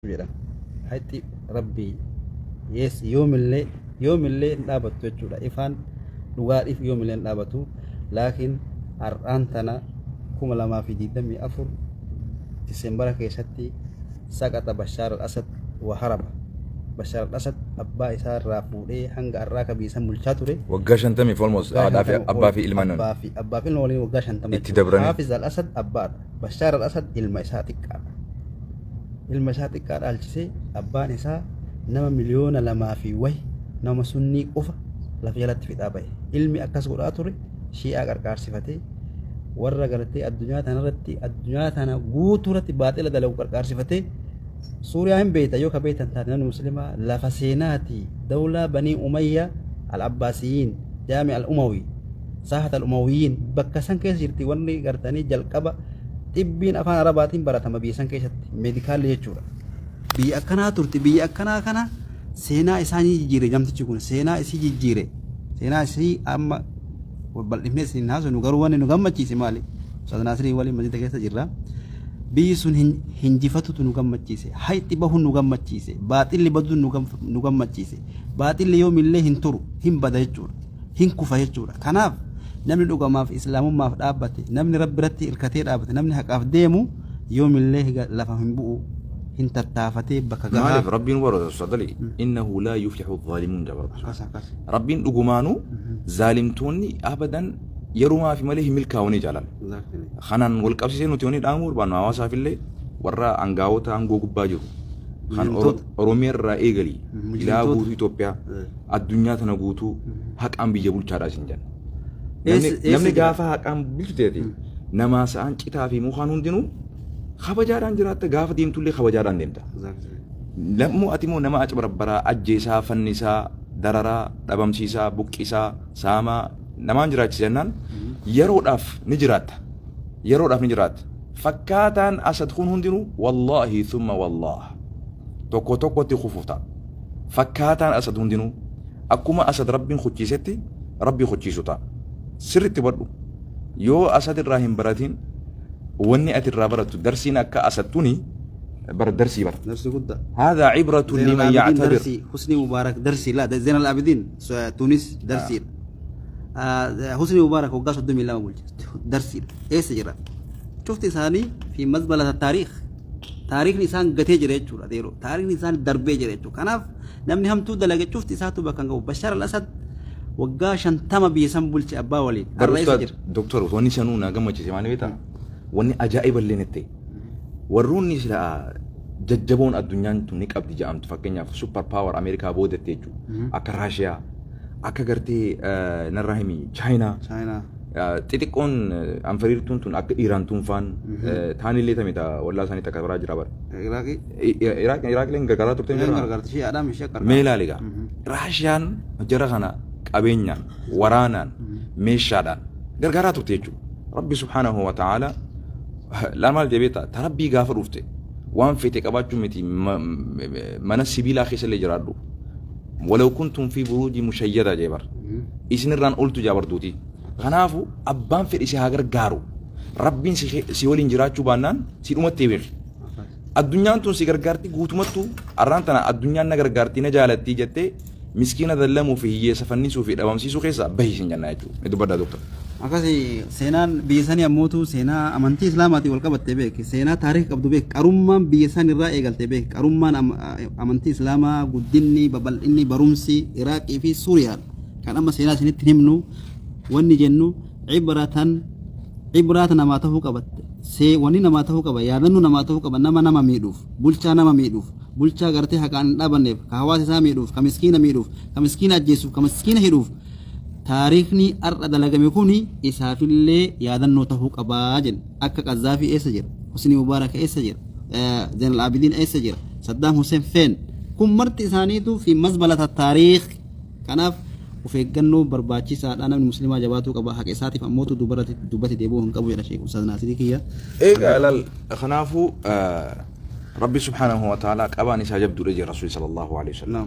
Jedha. Haqi Rabbii yes yoomillee yoomillee hin dhaabattu jechuudha. Ifaan dhugaadhiif yoomillee hin dhaabatu. Laakiin har'aan tana 2024 Diseembara keessatti saqaxa Bashaar al-Asad wa haraba. Bashaar al-Asad abbaa isaa irraa fuudhee hanga har'aa ka biyya san bulchaa ture. Waggaa 50 almost haadhaa fi abbaa fi ilmaan abbaa fi abbaa fi ilma waliin waggaa 50 itti dabranii. Hafiz al-Asad abbaadha. Bashaar al-Asad ilma isaa xiqqaadha. Ilma isaa xiqqaa dhaalchisee abbaan isaa nama 2 miliyoona fi wayi nama sunnii qofa lafa jalatti fixaa bahe. Ilmi akkas godhaa ture shi'aa qarqaarsifatee, warra gartee addunyaa tanarratti, addunyaa tana guutuu irratti baaxila dalagu qarqaarsifatee. Suuriyaa hin beekta yoo ka beektan taate, namni muslimaa, lafa seenaati. Dawlaa Banii Umayya al-Abbaasiyyiin, Jaami al-Umawi, Saahat al-Umawiyyiin bakka san keessa jirti. Wanni gartanii jalqaba xibbiin afaan Arabaatiin baratama biyya san keessatti, meedikaalli jechuudha. Biyya akkanaa turte. Biyya akkanaa kana seenaa isaanii jijjiire namtichi kun, seenaa isii jijjiire. Seenaa isii amma bal'ifnee isin haasofnu, garuu wanni nu gammachiise maali? Ustaaz Naasirii waliin masjida keessa jirra. Biyyi sun hinjifatutu nu gammachiise. Hayxi bahuun nu gammachiise. Baaxilli baduun nu gammachiise. Baaxilli yoomillee hin turu, hin bada jechuudha. Hin kufa jechuudha. Kanaaf namni dhugamaaf islaamummaaf dhaabbate, namni Rabbi irratti hirkatee dhaabbate, namni haqaaf deemu yoomillee lafa hin bu'u, hin tattaafatee bakka gahaa. Maaliif Rabbiin warra sadali إنه لا يفلح الظالمون jaba. Akkas akkas. Rabbiin dhugumaanuu zaalimtoonni abadan yerumaa fi malee hin milkaa'anii jaalala. Kanaan wal qabsiisee nuti wanni dhaamuu barbaannu hawaasaaf illee, warra aangaa'ota aangoo gubbaa jiru. Kan Mujrimtoota. Oromiyaa irraa eegali ilaa Mujrimtoota. guutuu Itoophiyaa, addunyaa tana guutuu haqaan biyya bulchaadhaa isin jenna. Eessa Namni jira? gaafa haqaan bulchu ta'e namaa sa'aan citaa fi mukaan hundinuu kabajaadhaan jiraatta, gaafa deemtullee kabajaadhaan deemta. Lammuu ati immoo nama acabarbaraa, ajjeesaa, fannisaa, dararaa, dhabamsiisaa, buqqisaa, saamaa namaan jiraachisa jennaan yeroodhaaf ni jiraatta. Yeroodhaaf ni jiraatta. Fakkaataan Asad kun hundinuu wallaahi thumma wallaah tokko tokkotti kufuuf ta'a. Fakkaataan Asad hundinuu akkuma Asad Rabbiin kuchiisetti Rabbii kuchiisu ta'a. Sirriitti hubadhu. Yoo Asad irraa hin baratin, wanni ati irraa barattu darsiin akka Asad tuni bara darsii bara. درس guddaa. هذا عبرة زين لمن العابدين يعتبر. درسي، حسني مبارك درسي، لا، زين العابدين تونس درسي، حسني مبارك waggaa 32 bulche darsiidha. Eessa jira? Cufti isaanii fi مزبلة التاريخ, taariikhni isaan gatee jira jechuudha. Yeroo taariikhni isaan darbee jira jechuudha. Kanaaf namni hamtuu dalage cufti isaatu bakka hin qabu. Bashar al-Asad waggaa 50 biyya san bulche abbaa waliin. Har'a eessa jira? Doktor, wanni sanuu na gammachiise maal beektaa? Wanni ajaa'iba illee natti ta'e. Warroonni sila jajjaboon addunyaan tun ni qabdi jedhamtu, fakkeenyaaf super power Ameerikaa boodatte jechuudha. Akka Raashiyaa, akka gartee narraa himi Chaayinaa. Chaayinaa. Xixiqqoon anfariirtuun tun akka Iiraan tun faan taanillee tamita wallaa isaanii takka biraa jira bara. Iraaqii. Iraaq Iraaqilleen gargaaraa turte hin jiraa? Gargaarti, shi'aadhaan ishee qarqaara. Mee ilaali egaa. Raashiyaan jara kana qabeenyaan, waraanaan, meeshaadhaan gargaaraa turte jechuudha. Rabbi سبحانه وتعالى laal maal jedhee beektaa? Ta Rabbii gaafa dhufte waan fete qabaachuu miti, mana sibiilaa keessa illee jiraadhu. ولو كنتم في بروج مشيدة jee bar. Isinirraan oltu jaabartuuti. Kanaafu abbaan fedhe si haa gargaaru. Rabbiin si waliin jiraachuu baannaan si dhumattee beeki. Addunyaan tun si gargaarti guutumattuu, arraan tana addunyaan na gargaartii, na jaalattii jettee miskiina dallamuu fi hiyyeessa fannisuu fi dhabamsiisuu keessa bahi sin jennaa jechuudha. Ni dubbaddaa, doktor. Akkasi seenaan biyya sanii ammootu seenaa amantii islaamaatiin wal qabattee beeki. Seenaa taarika qabdu beeki. Qarummaan biyya san irraa eegalte beeki. Qarummaan amantii islaamaa, guddinni, babal'inni, barumsi Iraaqii fi Suuriyaadha. Kan amma seenaa isinitti himnu, wanni jennu cibratan cibraata namaa ta'uu qaba. See wanni namaa ta'uu qaba, yaadannoo namaa ta'uu qaba, nama nama miidhuuf, bulchaa nama miidhuuf, bulchaa gartee haqaan hin dhaabanneef, ka hawaasa isaa miidhuuf, ka miskiina miidhuuf, ka miskiina ajjeesuuf, ka miskiina hidhuuf, taariikni har'a dalagame kuni isaafillee yaadannoo ta'uu qabaa jenna. Akka Qazaafii eessa jira? Husni Mubaarak eessa jira? Zainal Abidin eessa jira? Saddaam Hussein feen kun marti isaaniitu fi مزبلة التاريخ. Kanaaf of eeggannoo barbaachisaadha. Namni muslimaa jabaatuu qaba. Haqa isaatiif ammootu dubbatti deebi'uu hin qabu jedha Sheekh Ustaaz Naasirii kiyya. Egaa ilaal, kanaafuu Rabbi سبحانه وتعالى qabaan isaa jabduudha jira Rasuulli صلى الله عليه وسلم.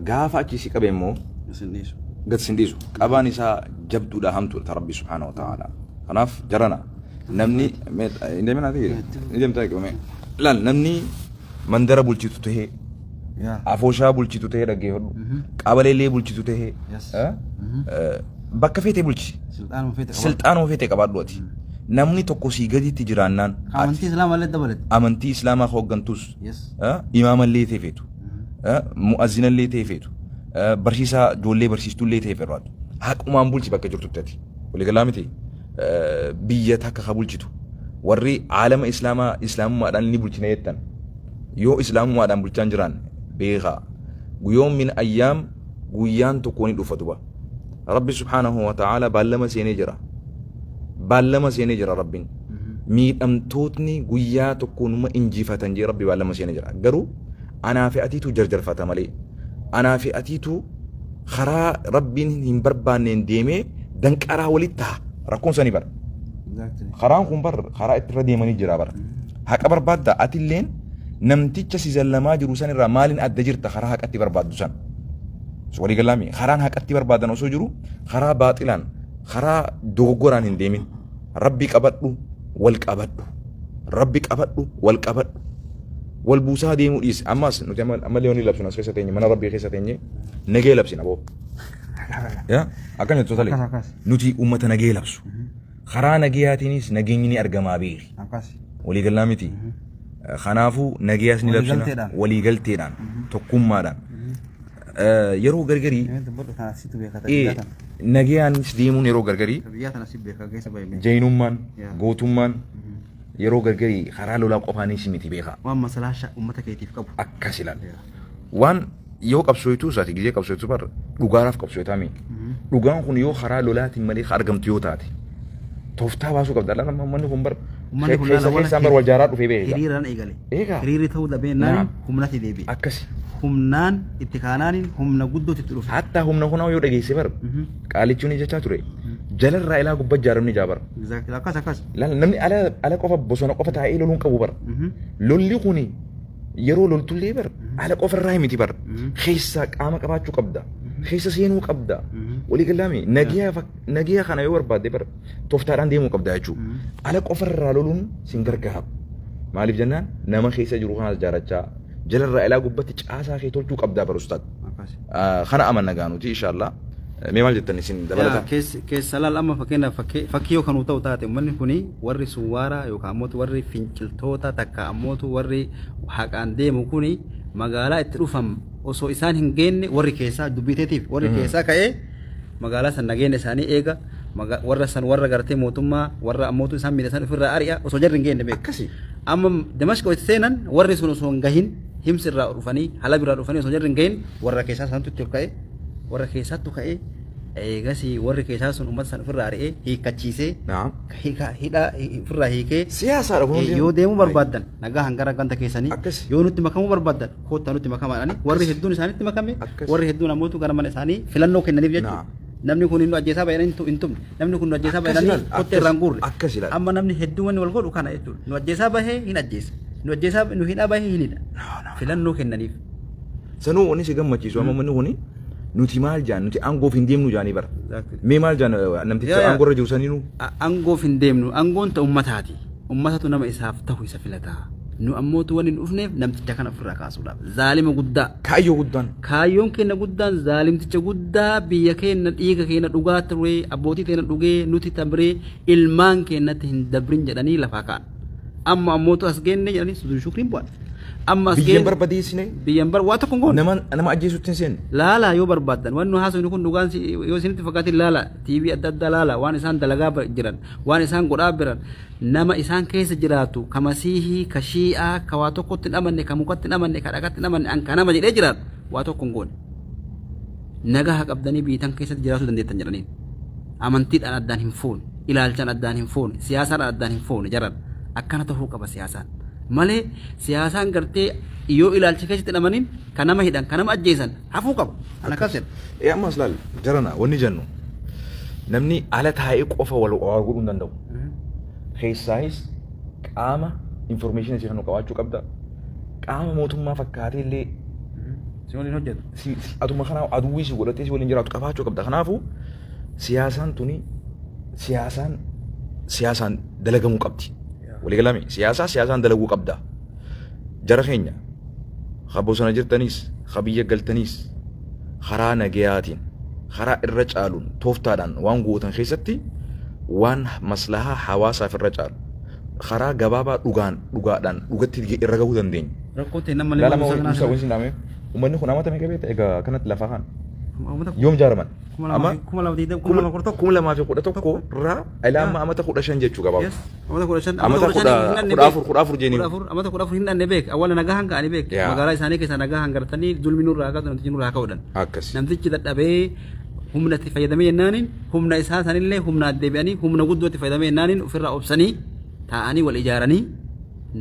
Gaafa achi si qabe immoo Isin dhiisu. gad sin dhiisu. Qabaan isaa jabduudha, hamtuudha ta Rabbi سبحانه وتعالى. Kanaaf jarana namni hin deemin ati, ni deemtaa eegame. Ilaal, namni Mandara bulchitu tahee, afooshaa bulchitu tahee dhaggeeffadhu. Qabaleellee bulchitu tahee, bakka feete bulchi. Silxaanuma feete qabaadhu ati. Namni tokko sii gaditti jiraannaan. Amantii Islaamaa illee dabalate. Amantii Islaamaa hooggantus. Imaamallee ta'e feetu. Mu'azzinallee ta'e feetu. Barsiisaa ijoollee barsiistullee ta'e feetu. Haqumaan bulchi bakka jirtutti ati. Waliigalaa miti biyya takka ka bulchitu. Warri aalama Islaamaa Islaamummaadhaan ni bulchina jettan. Yoo Islaamummaadhaan bulchaan jiran beekaa. Guyyoon min ayyaam guyyaan tokko ni dhufa duba. Rabbi subhaanahu wa ta'aala baallama seenee jira. Baallama seenee jira Rabbiin. Miidhamtootni guyyaa tokko numa injifatan jee Rabbi baallama seenee jira. Garuu anaa fi atiitu jarjarfata malee. Anaa fi atiitu karaa Rabbiin hin barbaanneen deemee danqaraa walitti ta'a. Rakkoon sanii bara. Karaan kun bar karaa ittirra deemanii jira bara. Haqa barbaadda atilleen namticha si zallamaa jiru san irraa maaliin adda jirta karaa haqatti barbaaddu san. Walii galaami karaan haqatti barbaadan osoo jiru karaa baaxilaan karaa dogoggoraan hin deemin. Rabbi qabadhu wal qabadhu. Rabbi qabadhu wal qabadhu. Wal buusaa deemuu dhiisi. Ammas nuti ammallee wanni labsinu as keessa teenye mana Rabbii keessa teenye nagee labsina boo. Akkana jettu tole. Nuti uummata nagee labsu. Karaa nageeyaatiinis nageenyi ni argamaa beeki. Walii galaa miti. Kanaafuu nageeyaas ni labsina waliigalteedhaan tokkummaadhaan. Yeroo gargarii nagayaanis deemuun yeroo gargarii jeenummaan gootummaan yeroo gargarii karaa lolaa qofaanis miti beekaa. Waan masalaa uummata keetiif qabu. Akkas ilaala. Waan yoo qabsooytuu isaati gizee qabsooytuu bar dhugaadhaaf qabsooytaa mi. Dhugaan kun yoo karaa lolaatiin malee argamtu yoo taate tooftaa baasuu qabda. Laala uummanni kun bar keessaan bar wal jaaraa dhufee beekaa. Hiriiraan eegale. Hiriirri ta'uu dhabee humnatti deebi'e. Akkasi. Humnaan itti kaanaaniin humna guddootti itti dhufe. Hatta humna kunaa yoo dhageesse bar qaalichuun jechaa ture. Jalarraa ilaa gubbaa ijaaramni ijaa bara. Akkas akkas. Laala namni ala qofa bosona qofa taa'ee loluun qabu bara. Lolli kuni yeroo loltullee bar ala qofa irraa miti bar. Keessa qaama qabaachuu qabda. Keessa seenuu qabda. Walii galaami nagiyaa kana yoo barbaadde bar tooftaadhaan deemuu qabda jechuudha. Ala qofa irraa loluun sin gargaaru. Maaliif jennaan nama keessa jiru kanas ijaarrachaa jalarraa ilaa gubbatti caasaa kee tolchuu qabdaa bar ustaad. Kana amanna gaanuti inshaallah. Mee maal jettan isin dabalataan? Keessa laal amma fakkeenyaaf fakkii yoo kanuu ta'u taate uummanni kuni warri suwaaraa yookaan ammoo warri finciltoota takka ammoo warri haqaan deemu kuni magaalaa itti dhufan osoo isaan hin geenne warri keessaa dubbiteetiif warri keessaa ka'ee magaalaa san nageenya isaanii eega warra san warra gartee mootummaa warra ammootu isaan miidha ofirraa ari'a osoo jarri hin geenne beeku. Akkasi. Amma Damashq itti seenan warri sun osoo hin gahin himsi irraa dhufanii Halab irraa dhufanii osoo jarri hin gahin warra keessaa santu itti ka'e warra keessaattu ka'e eegasii warri keessaa sun uummata san ofirraa ari'ee hiikkachiisee hidhaa ofirraa hiikee siyaasaadha kun yoo deemuu barbaaddan nagaa hangara ganta keessanii yoo nutti makamuu barbaaddan koottaa nutti makamaadhaani warri hedduun isaanitti makame warri hedduun ammootu gara mana isaanii filannoo kennaniif jechuudha. Namni kun nu ajjeesaa baay'inaan hin tumne namni kun nu ajjeesaa baay'inaan kottee irraan guurre amma namni hedduu wanni wal godhu kana jechuudha nu ajjeesaa bahee hin ajjeesa nu ajjeesaa nu hidhaa bahee hin hidha filannoo kennaniif. Sanuu wanni si gammachiisu amma manni kuni nuti maal jaan nuti aangoof hin deemnu jaanii bara. Mee maal jaan namticha aangoorra jiru saniinuu. Aangoof hin deemnu aangoon ta'u uummataati uummatatu nama isaaf ta'u isa filataa. Nu ammootu wanni hin dhufneef namticha kana ofirraa kaasuudhaaf zaalima guddaa. Kaayyoo guddaan. Kaayyoon keenya guddaan zaalimticha guddaa biyya keenya dhiiga keenya dhugaa ture abbootii keenya dhugee nuti tabree ilmaan keenyatti hin dabrin jedhanii lafaa ka'an. Amma ammootu as geenne jedhanii suduun shukriin bu'an. Amma as Biyyeen barbadeessine. Biyyeen bar waa tokko hin goone. Nama ajjeesutti hin seenne. Laala yoo barbaaddan wanni nu haasofnu kun dhugaan yoo isinitti fakkaatin laala TV adda addaa laala waan isaan dalagaa jiran waan isaan godhaa jiran nama isaan keessa jiraatu ka masiihii ka shii'aa ka waa tokkotti hin amanne ka mukatti hin amanne ka dhagaatti hin amanne an ka nama jedhee jiraatu waa tokko hin goone. Nagaa qabdanii biyya keessatti jiraachuu dandeettan jedhaniin. Amantiidhaan addaan hin foone ilaalchaan addaan hin foone siyaasaadhaan addaan hin foone jaran akkana ta'uu qaba siyaasaan. Malee siyaasaan gartee yoo ilaalcha keessatti hin amanin kan nama hidhan kan nama ajjeesan hafuu qaba. Ana akkas jedha. Ammas laal jarana wanni jennu namni ala taa'ee qofa wal godhuu hin danda'u. Keessaayis qaama information isii kan qabaachuu qabda. Qaama mootummaa fakkaatee illee si waliin hojjetu. Atuma kana aduwwii si godhatee si waliin jiraatu qabaachuu qabda. Kanaafuu siyaasaan tuni siyaasaan dalagamuu qabdi. Waliigalame siyaasaan dalaguu qabda. Jara keenya Ka bosona jirtaniis, ka biyya galtaniis karaa nagayaatiin, karaa irra caaluun tooftaadhaan waan gootan keessatti waan maslahaa hawaasaaf irra caalu karaa gabaabaa dhugaan dhugaadhaan dhugatti irra gahuu dandeenya. Rakkoo ta'e nama Laalama Musa waliin dhaame. Uummanni kun amata meeqa beekta? Egaa kanatti lafaa kan. Yoom ijaaraman? Amma 2020, 2011. 2011 irraa ilaa amma amata 15 jechuu gabaabaa. Yes. Amata 15. Amata 14, 14 jeeniif. 14, amata 14 hin dhanne beek. Awwaala nagaa hanga ani beek. Magaalaa isaanii keessaa nagaa hangartanii zulmi nurraa haa ka'u, namtichi nurraa haa ka'uudhaan. Akkas. Namtichi dadhabee humna itti fayyadamee jennaaniin humna isaa sanillee humna deebi'anii humna guddoo itti fayyadamee jennaaniin ofirraa obsanii taa'anii wal ijaaranii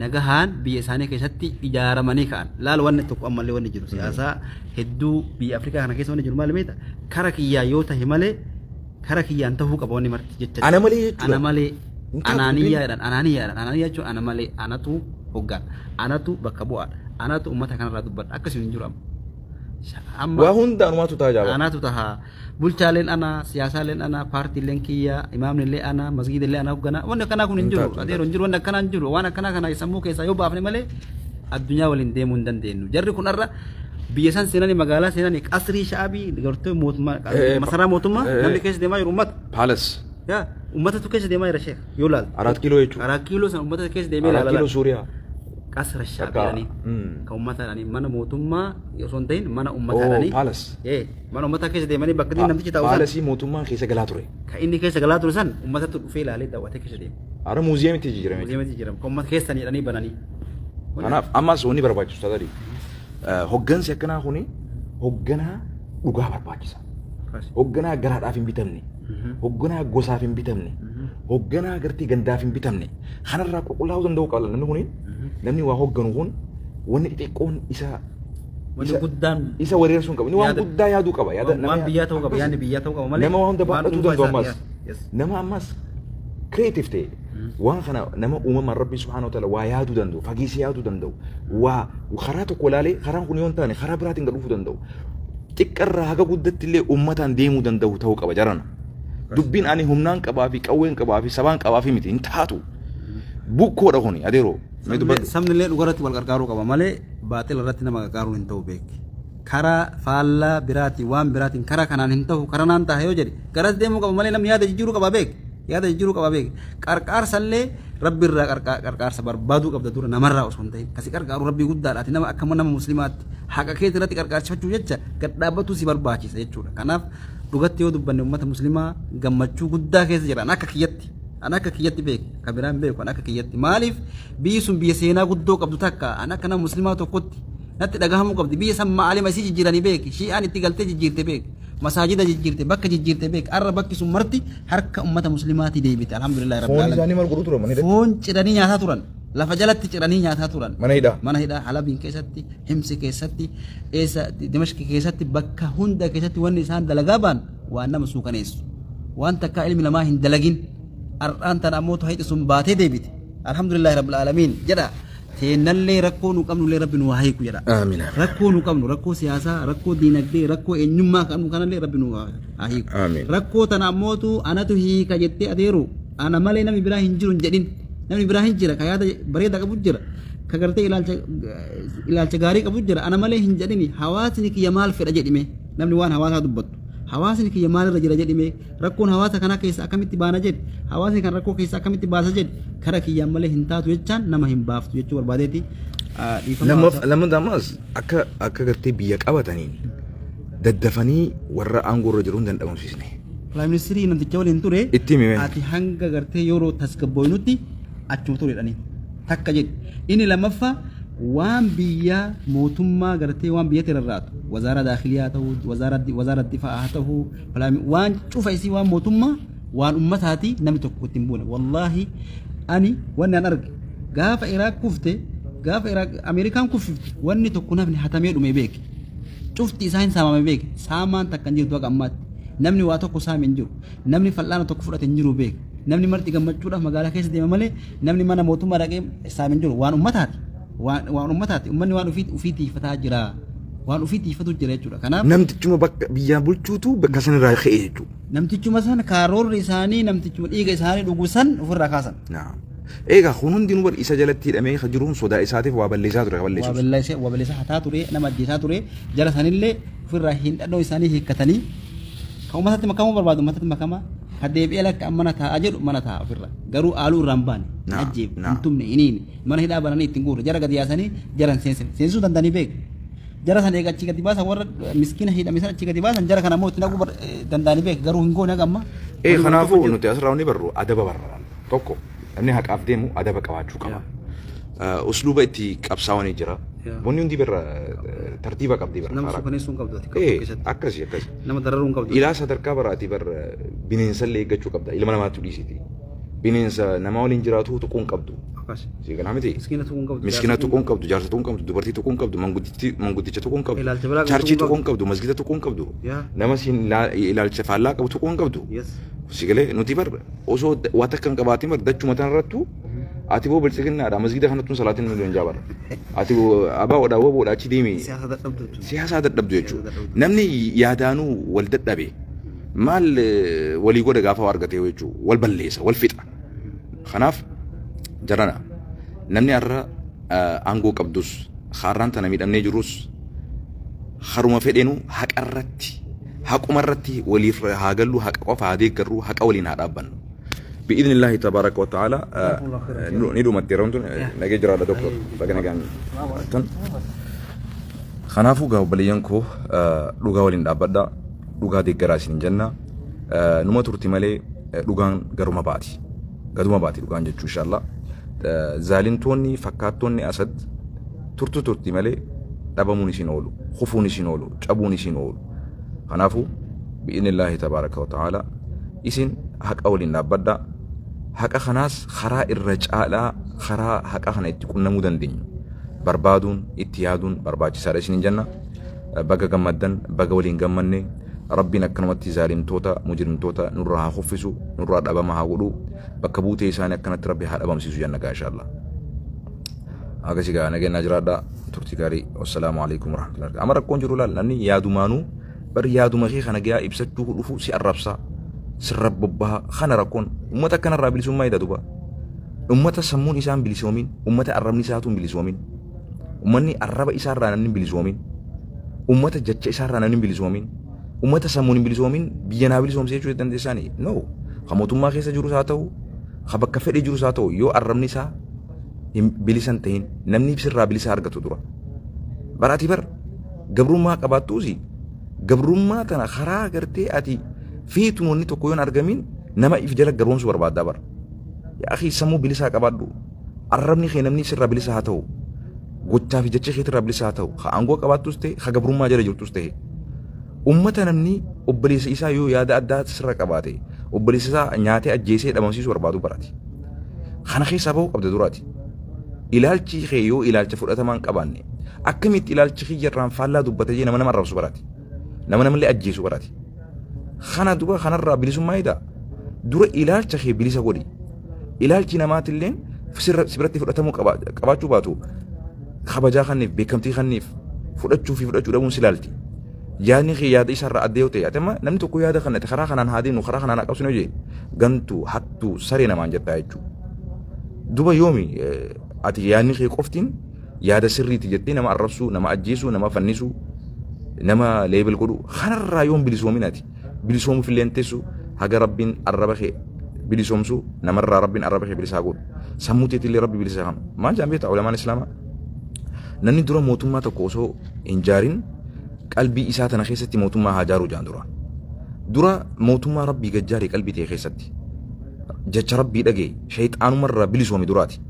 nagahaan biyya isaanii keessatti ijaaramanii ka'an. Laal wanni tokko ammallee wanni jiru siyaasaa hedduu biyya Afrikaa kana keessa wanni jiru maal beekta? Kara kiyyaa yoo tahe malee kara kiyyaan tahuu qaba wanni marti jecha. Ana malee jechuudha. Ana malee. Hin taatu. Anaaniyyaa jedhan, anaaniyyaa jedhan. Anaaniyyaa jechuun ana malee, anatu hoggaan, anatu bakka bu'aadha, anatu uummata kanarraa dubbadha, akkasuma hin jiru amma. Amma Waa hunda anumaatu ta'a jaaba. Anatu taha, bulchaaleen ana, siyaasaaleen ana, paartiileen kiyya, imaamnillee ana, masgiidillee ana hoggana. Wanni akkanaa kun hin Hin jiru. taatu, hin Adeero hin jiru, wanni akkanaa hin jiru. Waan akkanaa kana sammuu keessaa yoo baafne malee addunyaa waliin deemuu hin dandeenyu. Jarri kun har'a biyya san seenanii, magaalaa seenanii, qasrii sha'abii gartee mootummaa, masaraa mootummaa namni keessa deemaa jiru uummata. Palace. Yaa uummatatu keessa deemaa jira sheekh yoo laaltu. Araat kiiloo jechuudha. Araat kiiloo sana uummata keessa deemee Araat ilaala. kiiloo Suuriyaa. Qasra Takka. shaabii kan uummata jedhanii mana mootummaa osoo hin ta'in mana uummata Oh, jedhanii. palace. Mana uummataa keessa deemanii bakka inni namtichi taa'u san. Paalasii mootummaan keessa galaa ture. Kan inni keessa galaa ture san uummatatu dhufee ilaalee daawwatee keessa deema. Ara muuziyeemitti jijjiirame. Muuziyeemitti jijjiirame. Kan uummata keessan jedhanii bananii. Kanaaf ammas wanni barbaachisu taatadhi. Hoggansi akkanaa kuni hogganaa dhugaa barbaachisa. Hogganaa garaadhaaf hin bitamne. Hogganaa gosaaf hin bitamne. Hogganaa gartee gandaaf hin bitamne. Kanarraa qulqullaa'uu danda'uu qaba namni kuni. Namni waa hogganu kun wanni xixiqqoon isa Wanni guddaan isa wareersuu hin qabu. Inni waan guddaa yaaduu qaba. Yaada waan biyyaa ta'uu qaba. Yaadni biyyaa ta'uu qaba malee. Nama waan hunda waan baadhatuu dhuunfaa danda'u isaa- ammas. Yes. Nama ammas creative ta'e waan kana nama uumamaan Rabbi subhaanahu wa ta'ala waa yaaduu danda'u, fageessee yaaduu danda'u, waa karaa tokko ilaalee karaan kun yoo hin taane karaa biraatiin gad dhufuu danda'u. Xiqqarraa haga guddatti illee uummataan deemuu danda'u ta'uu qaba jarana. Dubbiin ani humnaan qabaa fi qawween qabaa fi sabaan qabaa fi miti hin taatu. Bukkoodha kuni adeeroo. Mee dubbadhu. Sabni illee dhugarratti wal gargaaruu qaba malee baaxila irratti nama gargaaruun hin ta'u beek. Karaa faallaa biraatiin waan biraatiin karaa kanaan hin ta'u karaa naan ta'a yoo jedhe garas deemuu qaba malee namni yaada jijjiiruu qaba beek. Yaada jijjiiruu qaba beek. Qarqaarsa illee rabbi irraa qarqaarsa barbaaduu qabda dura namarraa osoo hin ta'in. Kasi qarqaaru rabbii guddaadhaati nama akka nama muslimaatti haqa keetii irratti qarqaarsifachuu jecha gad dhaabbatuu si barbaachisa jechuudha. Kanaaf dhugatti yoo dubbanne uummata muslimaa gammachuu guddaa keessa jira. An akka kiyyatti. An akka kiyyatti beek, kan biraan beeku an akka kiyyatti. Maaliif biyyi sun biyya seenaa guddoo qabdu takka an akka nama muslimaa tokkotti natti dhagahamuu qabdi. Biyya san maalima isii jijjiiranii beek, shi'aan itti galtee jijjiirte beek, masaajida jijjiirte, bakka jijjiirte beek. Arra bakki sun marti harka uummata muslimaatii deebite. Alhamdulillahi rabbil Foon alamin. isaanii maal godhuu turan mana hidhaa? Foon ciranii nyaataa turan. Lafa jalatti ciranii nyaataa turan. Mana hidhaa? Mana hidhaa Halabiin keessatti, Himsi keessatti, eessa Dimashqi keessatti bakka hunda keessatti wanni isaan dalagaa ba'an waan nama suukaneessu. Waan takkaa ilmi namaa hin dalagin. Har'aan tana ammoo hayxi sun baatee deebite. Alhamdulillahi rabbil alamin jedha. Teennallee rakkoo nu qabnullee rabbi nu haa hiiku jedha. Amiin. Rakkoo nu qabnu, rakkoo siyaasaa, rakkoo diinagdee, rakkoo eenyummaa qabnu kanallee rabbi nu haa hiiku. Amiin. Rakkoo tana ammootu anatu hiika jettee adeeru ana malee namni biraa hin jiru hin jedhin. Namni biraa hin jira, ka yaada bareedaa qabu jira, ka gartee ilaalcha gaarii qabu jira, ana malee hin jedhini. Hawaasni kiyya maal fedha jedhime, namni waan hawaasaa dubbatu. Hawaasni kiyya maalirra jira jedhime, rakkoon hawaasa kanaa keessa akkamitti baana jedhi, hawaasni kan rakkoo keessa akkamitti baasa jedhi, kara kiyyaan malee hin taatu jechaan nama hin baaftu jechuu barbaadeeti. Dhiifama. Lammaffaa ammas akka gartee biyya qabataniin daddafanii warra aangoo irra jiru hin danda'amsiisne. Prime Ministeerii namticha waliin ture. Itti himi mee. Ati hanga gartee yeroo tasgabbooynutti achuma ture jedhanii takka jedhi. Inni lammaffaa waan biyya mootummaa gartee waan biyyatti rarraatu wazaara daakhiliyaa haa ta'u, wazaara difaa haa ta'u, waan cufa isii waan mootummaa waan ummataati namni tokko ittiin buune. Wallaahi ani wanni an arge gaafa Iraaq kufte, gaafa Iraaq Ameerikaan kuffifte wanni tokko namni hatamee dhume beeke. Cufti isaa hin saamame beeke. Saamaan takka hin jirtu haga ammaatti. Namni waa tokko saame hin jiru. Namni fal'aana tokko fudhate hin jiru beeke. Namni marti gammachuudhaaf magaalaa keessa deema malee namni mana mootummaa dhaqee saame hin jiru. Waan ummataati. Waan ummataati. Ummanni waan ofii tiifataa jira. Waan ofii tiifatu jira jechuudha. Kanaaf Namtichuma bakka biyyaa bulchuutu bakka sanirraa ka'e jechuudha. Namtichuma san karoorri isaanii namtichuma dhiiga isaanii dhugu san ofirraa kaasan. Naam. Egaa kun hundinuu bar isa jalatti hidhamee kan jiruun sodaa isaatiif waa balleessaa ture balleessuus. Waa balleessaa hataa ture, nama ajjeesaa ture, jara sanillee ofirraa hin dhadhoo isaanii hiikkatanii kan uummatatti makamuu barbaadu uummatatti makama, kan deebi'ee lakka mana taa'aa jedhu mana taa'a ofirra. Garuu haaluu irraa hin baane, hin ajjeefne, hin tumne, hin hiine, mana hidhaa bananii ittiin guurre, jara gadi yaasanii jara hin seensine. Seensisuu danda'anii beeku. Jara sana eega achii gadi baasan, warra miskiina hidhame sana achii gadi baasan, jara kana immoo itti naquu danda'anii beeku. Garuu hin goone haga ammaa. Kanaafuu nuti asirraa wanni barru adaba barra. Tokko namni haqaaf deemu adaba qabaachuu qaba. Usluuba itti qabsaa'anii jira. Wanni hundi birra tartiiba qabdi bara. Nama suukaneessuu hin qabdu ati qabsoo keessatti. Akkasi akkasi. Nama dararuu hin qabdu. Ilaa sadarkaa baraati bar bineensallee eeggachuu qabda. Ilma namaatti dhiisiti. Bineensa nama waliin jiraatu tuquu hin qabdu. Akkas. Si kanaa miti? Miskiina tuquu hin qabdu. Miskiina tuquu hin qabdu, jaarsa tuquu hin qabdu, dubartii tuquu hin qabdu, manguddicha tuquu hin qabdu, Ilaalcha biraa qabdu chaarchii tuquu tuquu hin qabdu, masgida tuquu hin qabdu, nama siin ilaalcha faallaa qabu tuquu hin qabdu. Si galee nuti bar osoo waa takka hin qabaatin bar dachuma tanarrattu ati boo biltsiginnaadha masgida kanattuun salaatiin nu hin jaabar. Ati abaa'oodha woboodha achi deemi. Siyaasa dadhabdu jechuudha. Siyaasaa dadhabdu jechuudha. Namni yaadaanuu wal dadhabe maal walii godha gaafa waa argate jechuudha. Wal balleessa, wal fixa. Kanaaf jarana namni har'a aangoo qabdus haaraan tana miidhamnee jirus haruma fedheenu haqarratti haqumarratti waliif haa gallu, haqa qofa haa deeggarru, haqa waliin haa dhaabbannu. بإذن الله تبارك وتعالى ندوم التيرون نجي جرى دكتور بقى نجان خنافو قاو بليانكو لغا ولين دابدا لغا ديغرا سين جنة نما تورتي مالي لغان غروما باتي غدوما باتي لغان جچو ان شاء الله زالنتوني فكاتوني اسد تورتو تورتي مالي دابموني سين اولو خفوني سين اولو چابوني سين اولو خنافو بإذن الله تبارك وتعالى isin haqa waliin dhaabbadha. Haqa kanaas karaa irra caalaa karaa haqa kana itti qunnamuu dandeenyu barbaaduun itti yaaduun barbaachisaadha isiniin jenna. Baga gammaddan, baga waliin gammanne. Rabbiin akkanumatti zaalimtoota mujrimtoota nurraa haa kuffisu, nurraa dhabama haa godhu, bakka buutee isaanii akkanatti Rabbi haa dhabamsiisu jenna gaa inshaallah. Akkasii gaa nageenyaa jiraadha, turtii gaarii. Wassalaamu alaikum warahmatullahi wabarakatuh. Amma rakkoon jiru laal namni yaadumaanuu bar yaaduma kee kana gaa ibsachuu dhufu si arrabsa. Sirra bobbaha kana rakkoon uummata akkanarraa bilisummaa hidha duba. Uummata sammuun isaan bilisoomin, uummata arrabni isaatu hin bilisoomin, uummanni arraba isaarraa namni hin bilisoomin, uummata jecha isaarraa namni hin bilisoomin, uummata sammuun hin bilisoomin biyya naa bilisoomsee jechuu dandeessaani. No, ka mootummaa keessa jirus haa ta'u, ka bakka fedhe jirus haa ta'u, yoo arrabni isaa hin bilisan ta'in namni sirraa bilisa argatu dura. Baraatii bar gabrummaa qabaattuusi gabrummaa tana karaa gartee ati feetuun wanni tokko yoon argamin nama if jala garboomsuu barbaaddaa bara. Yaa akhi sammuu bilisaa qabaadhu. Arrabni kee namni sirraa bilisa haa ta'u. Gochaa fi jecha keetirraa bilisa haa ta'u. Ka aangoo qabaattus ta'e, ka gabrummaa jala jirtus ta'e. Uummata namni obboleessa isaa yoo yaada addaa sirra qabaate, obboleessa isaa nyaatee ajjeesee dhabamsiisuu barbaadu baraati. Kana keessaa bahuu qabda duraati. Ilaalchi kee yoo ilaalcha fudhatamaa hin qabaanne, akkamitti ilaalchi kiyya irraan faallaa dubbatee jee nama nama arrabsu baraati. Nama namallee ajjeesu baraati. Kana duba kanarraa bilisummaa hidha. Dura ilaalcha kee bilisa godhi. Ilaalchi namaatilleen si biratti fudhatamuu qabaachuu baatu kabajaa kanniif beekamtii kanniif fudhachuu fi fudhachuu dhabuun si ilaalti. Yaadni kee yaada isaarraa adda yoo ta'e, ati amma namni tokko yaada kana karaa kanaan haa deemnu, karaa kanaan haa qabsinu jee gantuu hattuu saree namaan jettaa jechuudha. Duba yoomi ati yaadni kee qoftiin yaada sirriiti jettee nama arrabsuu, nama ajjeesuu, nama fannisuu, nama leebel godhuu kanarraa yoom bilisoomin ati? Bilisoomuuf illee hin teessu haga Rabbiin arraba kee bilisoomsu namarraa Rabbiin arraba kee bilisaa godhu. Sammuu teetillee Rabbi bilisaa kama. Maal jedhan beektaa ulamaan Islaamaa? Namni dura mootummaa tokko osoo hin jaarin qalbii isaa tana keessatti mootummaa haa jaaruu jedhan dura. Dura mootummaa Rabbii gad jaari qalbii ta'e keessatti. Jecha Rabbii dhagee shayxaanumarraa bilisoomi duraati.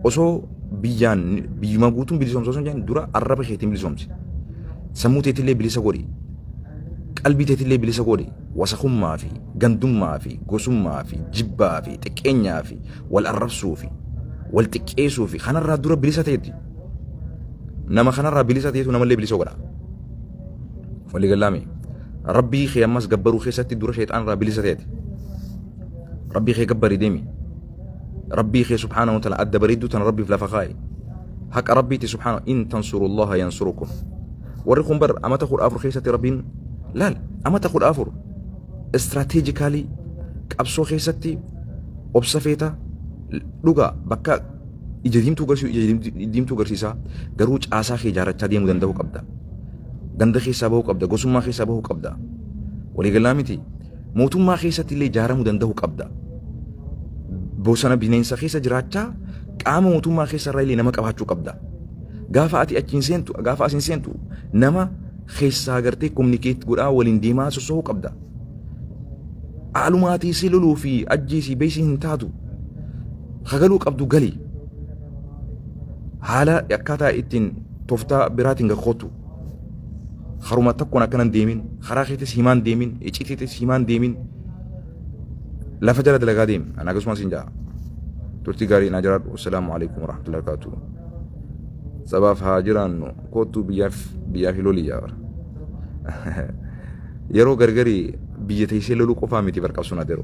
Osoo biyyaan biyyuma guutuun bilisoomsa osoo hin jedhin dura arraba keetiin bilisoomsi. Sammuu teetillee bilisa godhi. Qalbii teetillee bilisa godhi. Wasakummaa fi gandummaa fi gosummaa fi jibbaa fi xiqqeenyaa fi wal arrabsuu fi wal xiqqeessuu fi kanarraa dura bilisa ta'etti. Nama kanarraa bilisa ta'etu namallee bilisa godha. Walii gallaame. Rabbii kee ammas gabbaruu keessatti dura shayxaanirraa bilisa ta'eeti. Rabbii kee gabbarii deemi. Rabbii kee subhaanahu wa ta'ala adda bareedduu tana Rabbiif lafa kaa'i. Haqa Rabbiiti subhaanahu in tansurullaha yansurukum. Warri kun bar amata 14 keessatti Rabbiin laal amata 14 istirateejikaalii qabsoo keessatti obsa feeta, Dhugaa bakka ija diimtuu garsiisu ija diimtuu garsiisaa garuu caasaa kee ijaarrachaa deemuu danda'uu qabda. Ganda keessaa bahuu qabda. Gosummaa keessaa bahuu qabda. Waliigalaa miti. Mootummaa keessatti illee ijaaramuu danda'uu qabda. Bosona bineensa keessa jiraachaa qaama mootummaa keessa irraa illee nama qabaachuu qabda. Gaafa ati achiin seentu gaafa asiin seentu nama keessaa gartee communicate godhaa waliin deemaa soso'uu qabda. Aalumaatii si loluu fi ajjeesii beeksii hin taatu. Hagaluu qabdu gali. Haala akkaataa ittiin tooftaa biraatiin gakkootu. Haruma tokkoon akkanan deemin, karaa keetis himaan deemin, icciitiitis himaan deemin. Lafa jala dalagaa deemi. Ani akkasumas hin ja'a. Turtii gaarii naa jiraadhu. Assalaamu alaikum warahmatullahi wabarakatuh. Sabaaf haa jiraannu kootuu biyyaaf loli yaa bara. Yeroo gargari biyya teessee loluu qofaa miti bar qabsoon adeero.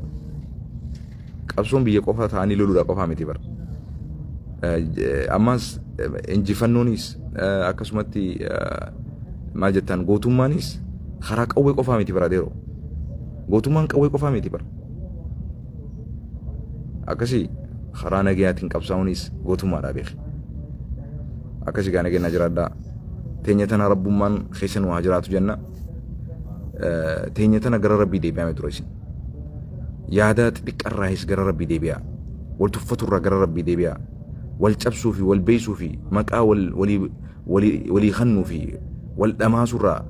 Qabsoon biyya qofa ta'anii loluudha qofaa miti bar. Ammas injifannoonis akkasumatti maal jettaan gootummaanis karaa qawwee qofaa miti bar adeero. Gootummaan qawwee qofaa miti bar. Akkasii karaa nagayaatiin qabsaa'uunis gootummaadha beeki. Akkasii gaa nageenya jiraadhaa. Teenya tana rabbummaan keessa nu haa jiraatu jenna. Teenya tana gara rabbii deebi'ame dura isin. Yaada xixiqqarraayis gara rabbii deebi'a. Wal tuffaturraa gara rabbii deebi'a. Wal cabsuu fi wal beeksuu fi maqaa walii kennuu fi wal dhamaasurraa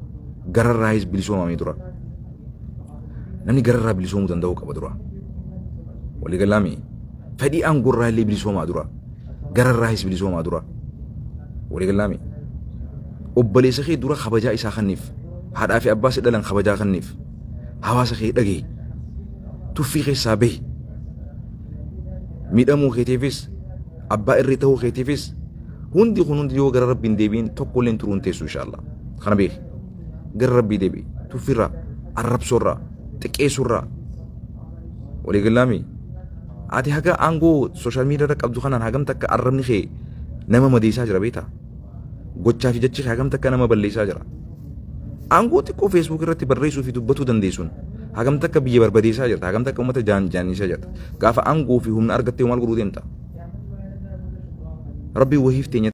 gararraayis bilisoomamee dura. Namni gararraa bilisoomuu danda'uu qaba dura. Waliigalaami fedhii aangorraa illee bilisoomaa dura. Gararraayis bilisoomaa dura. Waliigalaami obboleessa kee dura kabajaa isaa kenniif. Haadhaa fi abbaa si dhalan kabajaa kenniif. Hawaasa kee dhagahi. Tuffii keessaa bahi. Miidhamuu keetiifis abbaa irree ta'uu keetiifis hundi kun hundi yoo gara rabbiin deebiin tokko illee turuun teessu inshaallah. Kana beeki. Gara rabbii deebi'i. Tuffiirraa, arrabsoorraa, xiqqeessurraa. Waliigalaami ati haga aangoo social media irra qabdu kanaan hagam takka arrabni kee nama madeessaa jira beektaa? Gochaa fi jechi kee hagam takka nama balleessaa jira. Aangoo xiqqoo Facebook irratti barreessuu fi dubbatuu dandeessuun hagam takka biyya barbadeessaa jirta, hagam takka uummata jaannisaa jirta. Gaafa aangoo fi humna argattee maal godhuu deemta? Rabbi wahiif teenya.